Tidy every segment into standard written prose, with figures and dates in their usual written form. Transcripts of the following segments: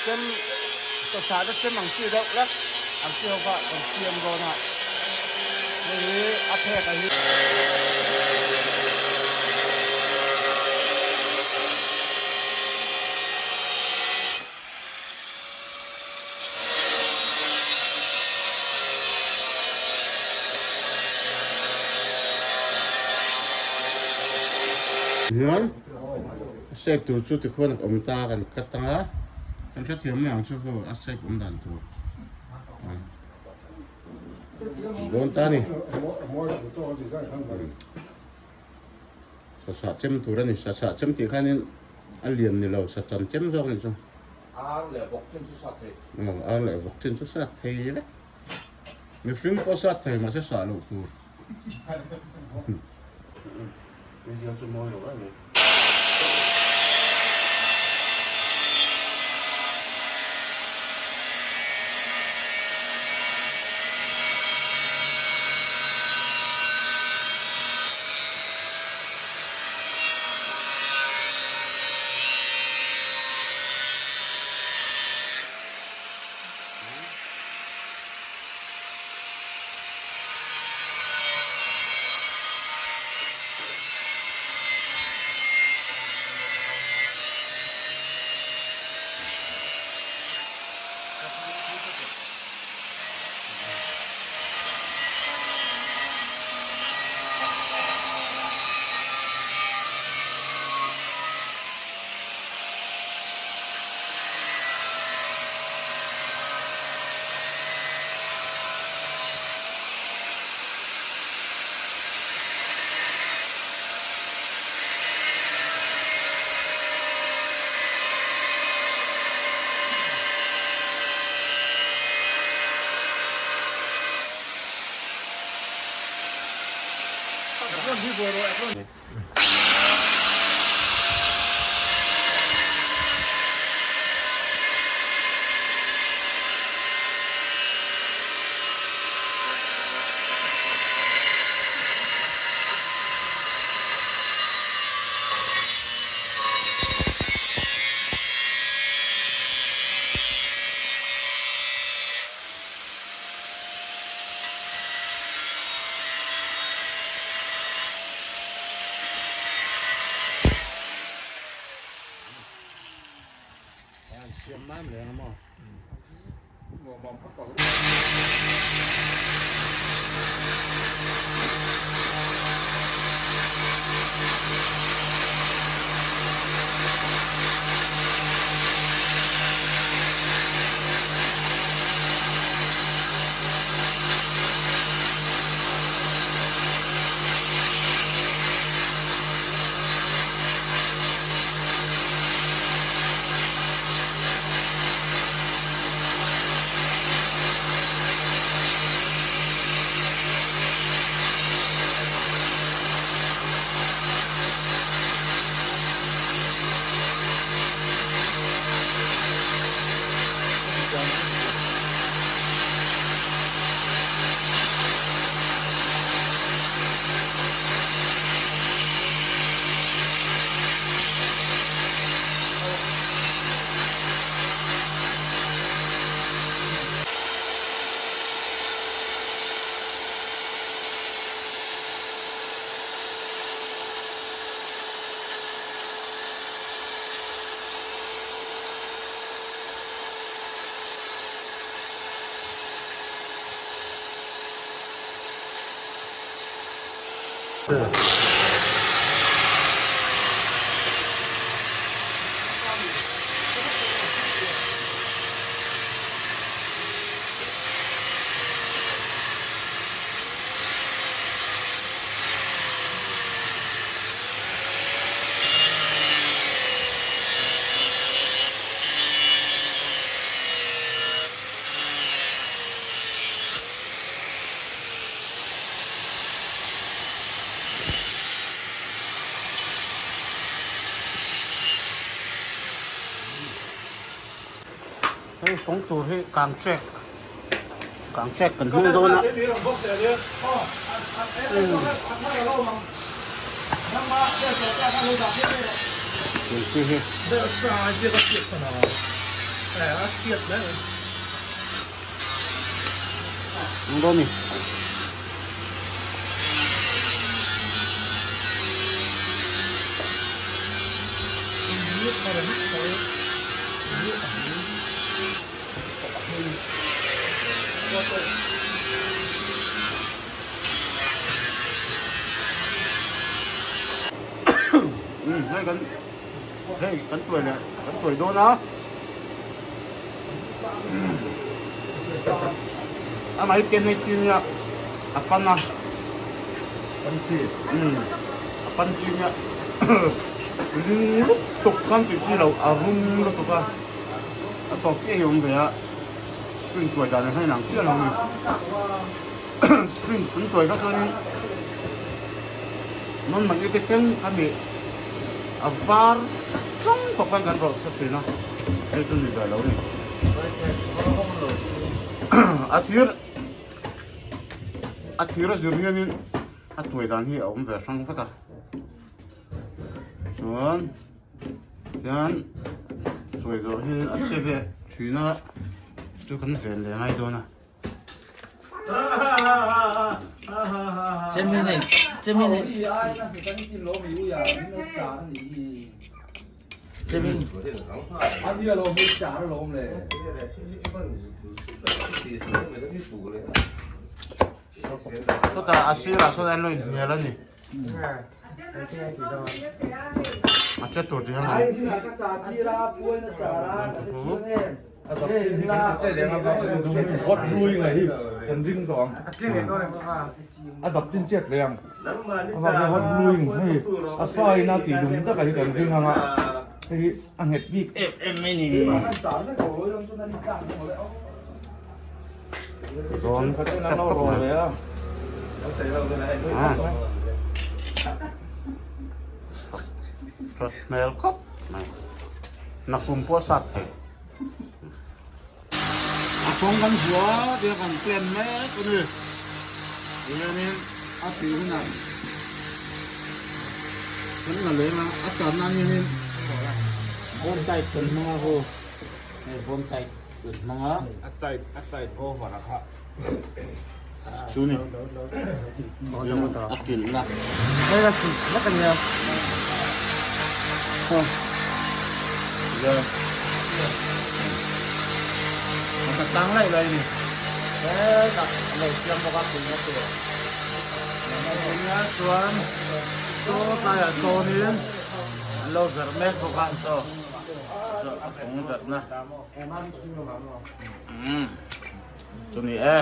Chem sasah te chem ang chi deuh hlek ang chi ho kha kan siam dawn a hei hi a phek a hi. Hian a shape tur chu tikhuan a awm ta kan cut ang a kan hrethiam mai ang chu ho a shape awm dan tur dawn ta a ni sasah chem tur a ni sasah chem tih khanin a lian ni lo sachan chem zawk a ni chu. Ar leh vawk chin chu sat thei. Aw, ar leh vawk chin chu sat thei vek. Mihring pawh sat thei mahse sah loh tur. Mizial chu mawi lo em mai. Siam mam leng a maw? Hei fawng tur hi kang trek kang trek kan hmang dawn a. A hriat mai ang. Ang dawn ni. Hei kan hei kan tuai leh kan tuai dawn a amah hi ken hei chi nia a pan a pan chi a pan chi nia ring lutuk khan tih chi loh a rum lutuk a a tawp chiah hi a awm ve a screen tuai dan ang hian ang chiah lo a ni screen kan tuai kha chuanin non magnetic thleng a nih a var tlawng tawp khan kan rawh sa thin a hei chu ni ve lo a ni a thir a thir a zir hianin a tuai dan hi a awm ve hrang vek a chuan tian tuai zawh hi a che ve thin a chu kan ven leh ngai dawn a. Chutah a sirah sawn an lo inhnial a ni. A che tur tih a ni. Zawn tep tawp mai. That hmel khawp mai. Nakum pawh a sat thei. A kawng kan hua tia kan plan mek a ni. Tihianin a sih hunah kan la leng a, a tan nan hianin bond tight kan hmang a hu. Hei bond tight kan hmang a. A tight a tight over a kha. Chu ni. A kilh na. Hei a sih vek a nia. Ka tang laih laih a ni. Hetah a lo siam bawk a kilhna tur. Chuan chaw tlaiah sawnin an lo verh mek bawk a chaw a fawng verhna. Chu ni e.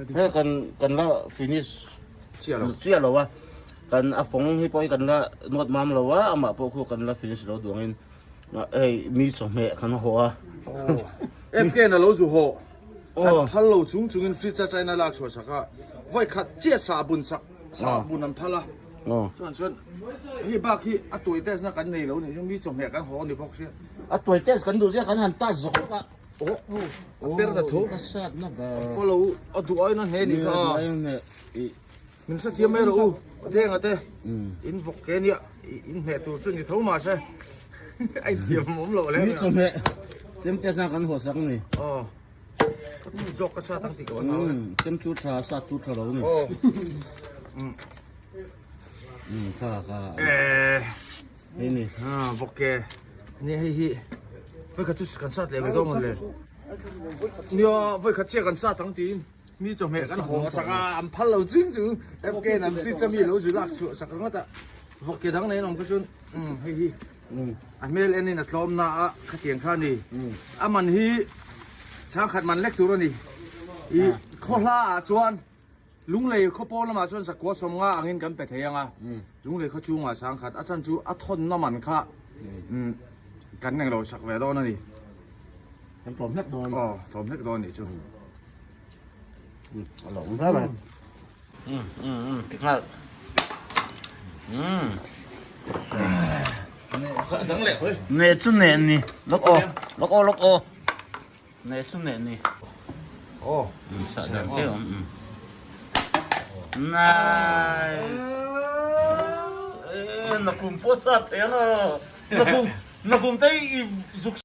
He kan kan la finish chiah lo a kan a fawng hi pawh hi kan la nawt mam lo a amah pawh khu kan la finish lo duang in hei mi chawhmeh kan haw a. FK na lo zu haw an phal lo chung chung in fridge atangin a lak chhuah sak a vawi khat chiah sahbun sak sahbun an phal a chuan chuan hei bak hi a tuai test na kan nei lo nih chu mi chawhmeh kan haw a ni bawk sia. A tuai test kan duh chiah kan han touch zawk zawk a. A per na tho. Ka sat na ber. Follow a duh ai na hne ni kha. Duh ai na i. Min hrethiam mai rawh u, Denga te in vawk ke nia in hmeh tur chu ni tho mah se a inthiam awm loh le. Ni chawhmeh chem te zang kan haw sak ni. Aw ka tu zawk ka sat ang tih ka va hlau e. Chem chu tha sat tu tha lo ni. Aw. Kha kha. Eh. Hei ni. Ha vawk ke nia hei hi voi khat chu kan sat leh ve dawn mawn le. Nia voi khat chiah kan sat ang tiin. Mi chawhmeh kan haw sak a, an phal lo ching chu FK an fridge a mi lo zui lak chhuah sak ringawt a, vawk ke dang nei an awm kha chuan umm hei hi a hmel en in a tlawm na a khatiang kha a ni, a man hi chhangkhat man lek tur a ni, i khaw hla ah chuan Lunglei khaw pawn lamah chuan zakua sawmnga angin kan pe thei ang a, Lunglei khaw chungah chhangkhat a chan chu a thawnna man kha umm kan englo sak ve dawn a ni. Kan tlawm hlek dawn. Aw tlawm hlek dawn a nih chu. A lo awm hle mai. Um um um ti nghal. Um. Dang leh hoi. Ne chu ne ni. Lok aw. Lok aw lok aw. Ne chu ne ni. Aw. Um sa dan te awm. Um. Nice. Eh nakum pawh sa thei ang aw. Nakum nakum te i zuk.